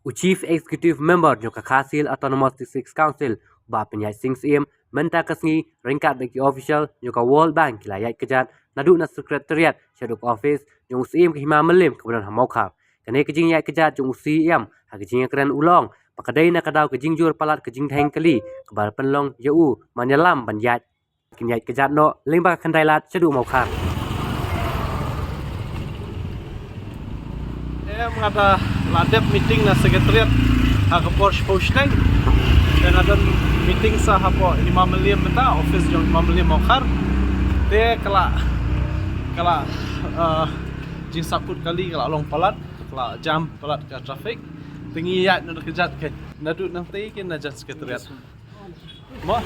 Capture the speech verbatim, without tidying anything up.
U Chief Executive Member jong ka Khasi Hills Autonomous District Council, Bah Pynïaid Sing Syiem, mynta ka sngi ryngkat bad ki official jong ka World Bank ki la ïaid kjat naduh na Secretariat shaduh ka office jong u Syiem ka Hima Mylliem kaba don ha Mawkhar. Kane ka jingïaid kjat jong u Syiem ha ka jingïakren u la ong ba ka dei na ka daw ka jingjur palat ka jingdheng kali kaba la pynlong ïa u man ïalam ban ïaid. Kin ïaid kjat noh lyngba ka khyndai lad shaduh Mawkhar. Em, nga da la dep meeting na Secretariat ha ka por shiphew shnong. Te nga don meeting sa hapoh Hima Mylliem mynta, office jong Hima Mylliem Mawkhar. Te ka la, ka la, eh, jingsahkut kali ka la long palat, ka la jam palat ka traffic. Te ngi ïaid noh kjat, ka naduh nangtei ki na jan Secretariat. Mo?